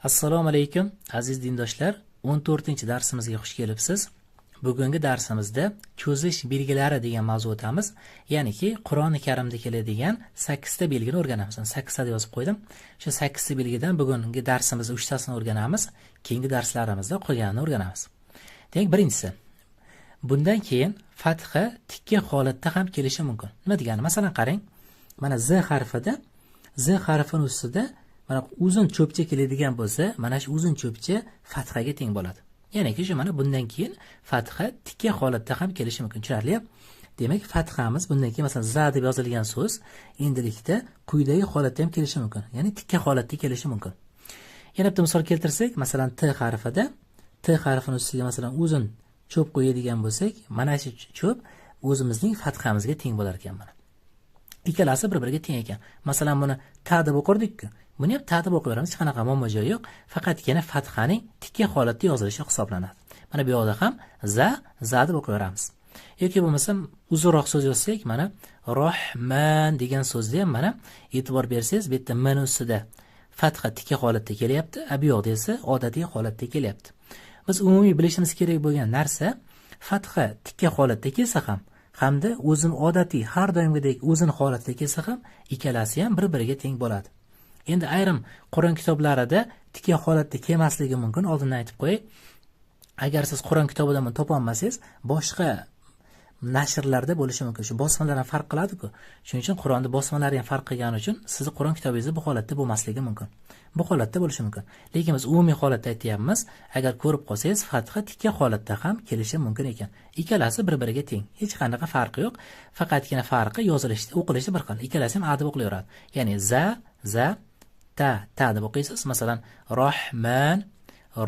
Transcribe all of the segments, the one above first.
Assalomu alaykum, aziz dindoshlar. 14-darsimizga xush kelibsiz. Bugungi darsimizda cho'zish belgilari degan mavzu o'tamiz. Ya'niki Qur'oni Karimda keladigan 8 ta belgini o'rganamiz. 8 ta yozib qo'ydim. Shu 8 ta belgidan bugungi darsimizda 3 tasini o'rganamiz. Keyingi darslarimizda qolganini o'rganamiz. Demak, birinchisi. Bundan keyin fatha tikka holatda ham kelishi mumkin. Nima degani? Masalan, qarang. Mana z harfida, z harfini ustida mana uzun cho'pcha keladigan bo'lsa, mana shu uzun cho'pcha fathaga teng bo'ladi. Ya'niki shu mana bundan keyin fatha tikka holatda ham kelishi mumkin. Tushunarli? Demak, fathamiz bundan keyin masalan za deb yozilgan so'z endilikda quyidagi holatda ham kelishi mumkin. Ya'ni tikka holatda kelishi mumkin. Yana bitta misol keltirsak, masalan t harfida, t harfini ustiga masalan uzun cho'p qo'yadigan bo'lsak, mana shu cho'p o'zimizning fathamizga teng bo'lar ekan mana. Ikkalasi bir-biriga teng ekan. Masalan, buni ta deb o'qirdik-ku. Buni ham ta deb o'qiyveramiz, hech qanaqa muammo joyi yo'q. Faqatgina fathaning tikka holatda yozilishi hisoblanadi. Mana bu yoqda ham za, za deb o'qiyveramiz. Yoki bo'lmasam uzunroq so'z yozsak, mana Rohman degan so'zni ham mana e'tibor bersangiz, bu yerda m ustida fatha tikka holatda kelyapti, a bu yoqda esa odatiy holatda kelyapti. Biz umumiy bilishimiz kerak bo'lgan narsa, fatha tikka holatda kelsa ham hamda o'zini odatiy har doimgidek o'zini holatda kelsa ham ikkalasi ham bir-biriga teng bo'ladi. Endi ayrim Qur'on kitoblarida tikka holatda kelmasligi mumkin, oldindan aytib qo'yay. Agar siz Qur'on kitobidan buni topa olmasangiz, boshqa nashrlarda bo'lishi mumkin. Shu bosmalar ham farq qiladi-ku. Shuning uchun Qur'onda bosmalari ham farq qilgani uchun sizni Qur'on kitobingizda bu holatda bo'lmasligi mumkin. Bu holatda bo'lishi mumkin. Lekin biz umumiy holatda aytyapmiz, agar ko'rib qolsangiz, fatha tikka holatda ham kelishi mumkin ekan. Ikkalasi bir-biriga teng. Hech qanaqa farqi yo'q. Faqatgina farqi yozilishda, o'qilishda bir xil. Ikkalasi ham a deb o'qilaveradi. Ya'ni za, za, ta, ta deb o'qiysiz. Masalan, Rohman,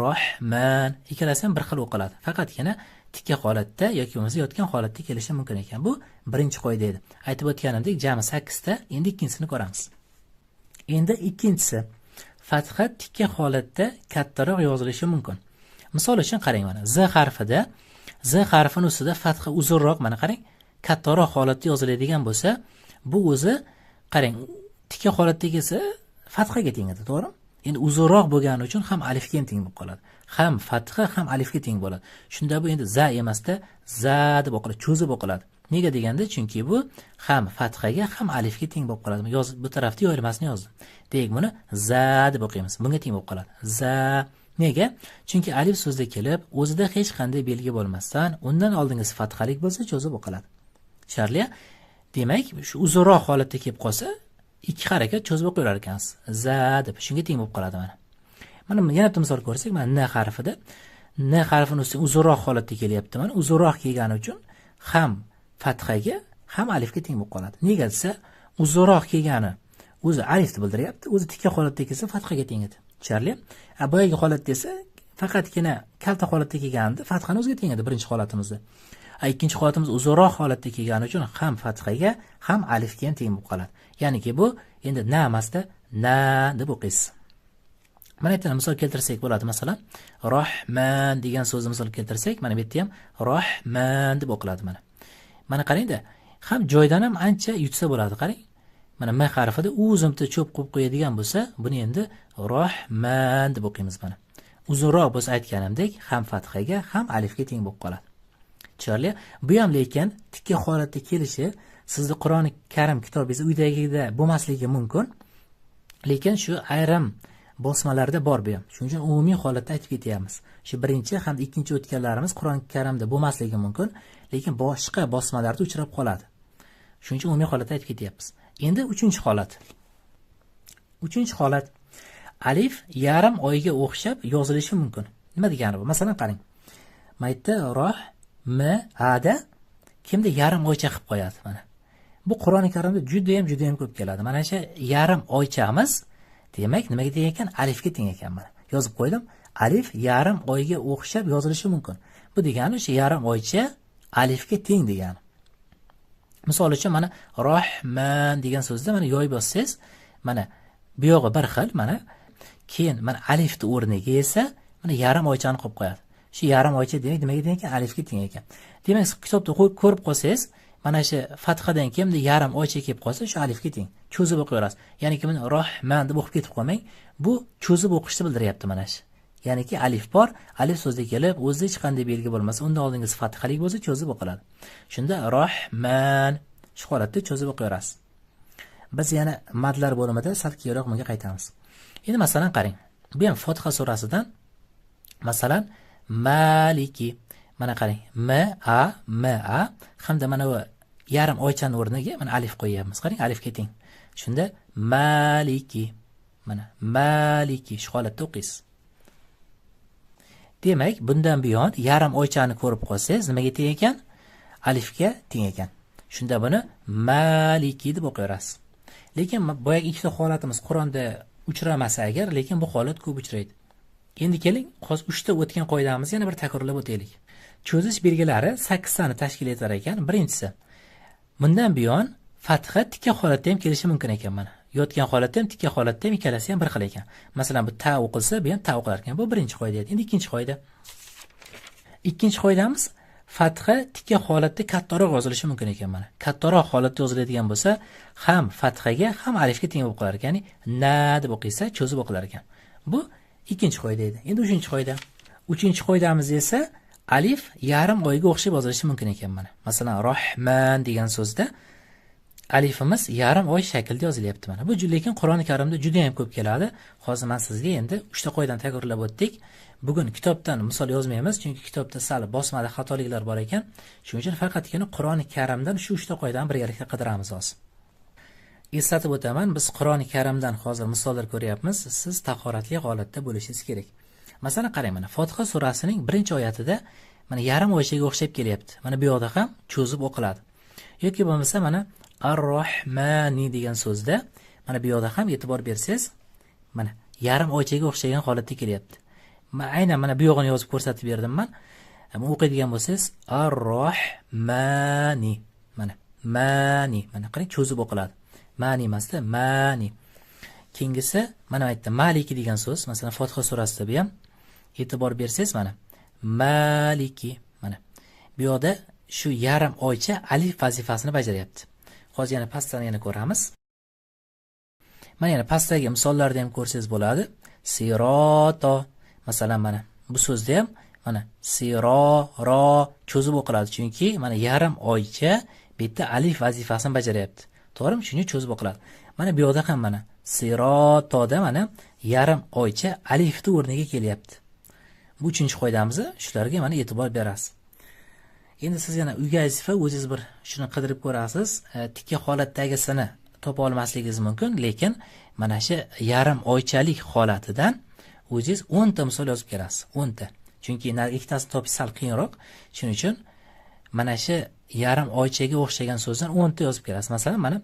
Rohman, ikkalasi ham bir xil o'qiladi. Faqatgina tikka holatda yoki bo'lmasa yotgan holatda kelishi mumkin ekan. Bu birinchi qoida edi. Aytib o'tganimdek, jami 8 ta. Endi ikkinchisini ko'ramiz. Endi ikkinchisi, fatha tikka holatda kattaroq yozilishi mumkin. Misol uchun qarang mana z harfida, z harfini ustida fatha uzunroq, mana qarang, kattaroq holatda yoziladigan bo'lsa, bu o'zi qarang, tikka holatda kelsa fathaga teng edi, to'g'rimi? Endi uzunroq bo'lgani uchun ham alifga ham teng bo'lib qoladi. Ham fatha ham alifga teng bo'ladi. Shunda bu endi za emasda za deb o'qiladi, cho'zib o'qiladi. Nega deganda, chunki bu ham fathaga ham alifga teng bo'lib qoladi. Yoz bu tarafda yoyilmasini yozdim. Demak, buni za deb o'qiymiz. Bunga teng bo'lib qoladi. Za. Nega? Chunki alif so'zda kelib, o'zida hech qanday belgi bo'lmasdan, undan oldingisi fathalik bo'lsa cho'zib o'qiladi. Tushunarli? Demak, shu uzunroq holatda kelib qolsa, ikki harakat cho'zib o'qiverar ekansiz. Za deb shunga teng bo'lib qoladi mana. Mana yana bitta misol ko'rsak, mana n harfida, n harfini ustiga uzunroq holatda kelyapti. Mana uzunroq kelgani uchun ham fathaga ham alifga teng bo'lib qoladi. Nega desa, uzunroq kelgani o'zi alifni bildiryapti, o'zi tikka holatda kelsa fathaga teng edi. Tushunarli? A boyagi holatda esa faqatgina kalta holatda kelganda fathani o'ziga teng edi birinchi holatimizda. A ikkinchi holatimiz uzunroq holatda kelgani uchun ham fathaga ham alifga ham teng bo'lib qoladi. Ya'niki bu endi na emasda na deb o'qiysiz. Mana yerda misol keltirsak bo'ladi. Masalan, Rohman degan so'zni misol keltirsak, mana bu yerda ham Rohman deb o'qiladi mana. Mana qarangda, ham joydan ham ancha yutsa bo'ladi, qarang. Mana m harfida uzun bitta cho'p qo'yib qo'yadigan bo'lsa, buni endi Rohman deb o'qiymiz mana. Uzunroq bo'lsa aytganimdek, ham fathaga, ham alifga teng bo'lib qoladi. Tushunarli? Bu ham lekin tikka holatda kelishi sizni Qur'oni Karim kitobingiz uydagida bo'lmasligi mumkin. Lekin shu ayrim bosmalarda bor bu ham. Shuning uchun umumiy holatda aytib ketyapmiz. Shu birinchi hamda ikkinchi o'tganlarimiz Qur'oni Karimda bo'lmasligi mumkin, lekin boshqa bosmalarda uchrab qoladi. Shuning uchun umumiy holatda aytib ketyapmiz. Endi uchinchi holat. Uchinchi holat alif yarim oyga o'xshab yozilishi mumkin. Nima degani bu? Masalan, qarang. Mayda roh m a da kimda yarim oycha qilib qo'yadi mana. Bu Qur'oni Karimda juda ham juda ham ko'p keladi. Mana shu yarim oychamiz demak nimaga teng ekan? Alifga teng ekan mana. Yozib qo'ydim. Alif yarim oyga o'xshab yozilishi mumkin. Bu degani o'sha yarim oycha alifga teng degani. Misol uchun mana Rohman degan so'zda mana yoyib yozsangiz, mana bu yog'i bir xil, mana keyin mana alifni o'rniga esa mana yarim oychani qo'yib qo'yadi. Shu yarim oycha demak nimaga teng ekan? Alifga teng ekan. Demak, kitobda ko'rib qolsangiz, Mana shu fathadan keyin yarim oycha kelib qolsa, shu alifga teng. Cho'zib o'qiyverasiz. Ya'niki buni Rohman deb o'qib ketib qolmang. Bu cho'zib o'qishni bildiryapti mana shu. Ya'niki alif bor, alif so'zda kelib, o'zida hech qanday belgi bo'lmasa, undan oldingisi fathalik bo'lsa cho'zib o'qiladi. Shunda Rohman shu holatda cho'zib o'qiyverasiz. Biz yana madlar bo'limida sal keyinroq bunga qaytamiz. Endi masalan qarang. Bu ham Fotiha surasidan masalan Maliki. Mana qarang, M A M A hamda mana bu yarim oychani o'rniga mana alif qo'yyapmiz. Qarang, alifga teng. Shunda Maliki. Mana Maliki shu holatda o'qiysiz. Demak, bundan buyon yarim oychani ko'rib qolsangiz, nimaga teng ekan? Alifga teng ekan. Shunda buni Maliki deb o'qiyverasiz. Lekin boyagi ikkita holatimiz Qur'onda uchramasa agar, lekin bu holat ko'p uchraydi. Endi keling, hozir 3 ta o'tgan qoidamizni yana bir takrorlab o'taylik. Cho'zish belgilari 8 tani tashkil etar ekan. Birinchisi, bundan buyon fatha tikka holatda ham kelishi mumkin ekan mana. Yotgan holatda ham, tikka holatda ham ikkalasi ham bir xil ekan. Masalan, bu ta o'qilsa, bu ham ta o'qilar ekan. Bu birinchi qoida edi. Endi ikkinchi qoida. Ikkinchi qoidamiz fatha tikka holatda kattaroq yozilishi mumkin ekan mana. Kattaroq holatda yoziladigan bo'lsa, ham fathaga, ham alifga teng bo'lib qolar ekan. Ya'ni na deb o'qiysa, cho'zib o'qilar ekan. Bu ikkinchi qoida edi. Endi uchinchi qoida. Uchinchi qoidamiz esa alif yarim oyga o'xshab yozilishi mumkin ekan mana. Masalan, Rohman degan so'zda alifimiz yarim oy shaklida yozilyapti mana. Bu lekin Qur'oni Karimda juda ham ko'p keladi. Hozir men sizga endi 3 ta qoidani takrorlab o'tdik. Bugun kitobdan misol yozmaymiz, chunki kitobda sal bosmada xatoliklar bor ekan. Shuning uchun faqatgina Qur'oni Karimdan shu 3 ta qoidani birgalikda qidiramiz hozir. Eslatib o'taman, biz Qur'oni Karimdan hozir misollar ko'ryapmiz. Siz tahoratli holatda bo'lishingiz kerak. Masalan, qarang mana Fotiha surasining 1-oyatida mana yarim oychaga o'xshab kelyapti. Mana bu yoqda ham cho'zib o'qiladi. Yoki bo'lmasa mana Ar-Rohmani degan so'zda mana bu yoqda ham e'tibor bersangiz, mana yarim oychaga o'xshagan holatda kelyapti. Aynan mana bu yo'g'ini yozib ko'rsatib berdim men. O'qiydigan bo'lsangiz Ar-Rohmani. Mana mani, mana qarang cho'zib o'qiladi. Mani emasda, mani. Keyingisi mana aytdim, Maliki degan so'z, masalan Fotiha surasida bu ham e'tibor bersangiz mana Maliki, mana bu yoqda shu yarim oycha alif vazifasini bajaryapti. Hozir yana pastdan yana ko'ramiz. Mana yana pastdagi misollarda ham ko'rsangiz bo'ladi. Siroto, masalan mana bu so'zda ham mana siro ro cho'zib o'qiladi, chunki mana yarim oycha bu yerda alif vazifasini bajaryapti. To'g'rimi? Shuni cho'zib o'qiladi. Mana bu yoqda ham mana sirotoda mana yarim oycha alifni o'rniga kelyapti. Bu uchinchi qoidamiz, shularga mana e'tibor berasiz. Endi siz yana uyga vazifa o'zingiz bir shuni qidirib ko'rasiz. Tikka holatdagisini topa olmasligingiz mumkin, lekin mana shu yarim oychalik holatidan o'zingiz 10 ta misol yozib kelasiz. 10 ta. Chunki ikkitasini topish sal qiyinroq. Shuning uchun mana shu yarim oychaga o'xshagan so'zdan 10 ta yozib kelasiz. Masalan, mana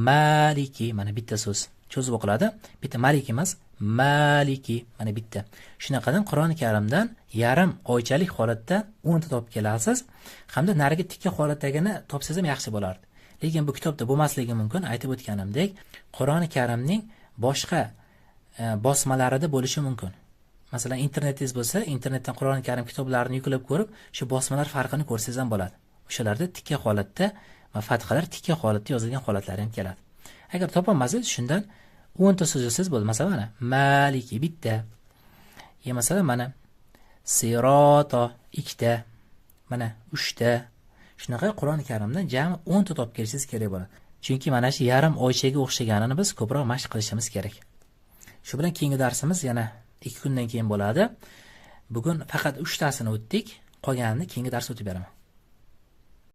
Maliki, mana bitta so'z cho'zib o'qiladi. Bitta Maliki emas, Maliki, mana bitta. Shunaqadan Qur'oni Karimdan yarim oychalik holatda 10 ta topib kelasiz. Hamda narigi tikka holatdagini topsangiz ham yaxshi bo'lardi. Lekin bu kitobda bo'lmasligi mumkin. Aytib o'tganimdek, Qur'oni Karimning boshqa bosmalarida bo'lishi mumkin. Masalan, internetingiz bo'lsa, internetdan Qur'oni Karim kitoblarini yuklab ko'rib, shu bosmalar farqini ko'rsangiz ham bo'ladi. O'shalarda tikka holatda va fathalar tikka holatda yozilgan holatlari ham keladi. Agar topolmasangiz, shundan 10 ta so'z yozsangiz bo'ladi. Masalan, mana Maliki bitta. Ya masalan, mana Siroto ikkita, mana 3 ta. Shunaqa Qur'oni Karimdan jami 10 ta topib kelishingiz kerak bo'ladi. Chunki mana shu yarim oychaga o'xshaganini biz ko'proq mashq qilishimiz kerak. Shu bilan keyingi darsimiz yana 2 kundan keyin bo'ladi. Bugun faqat 3 tasini o'tdik, qolganini keyingi dars o'tib beraman.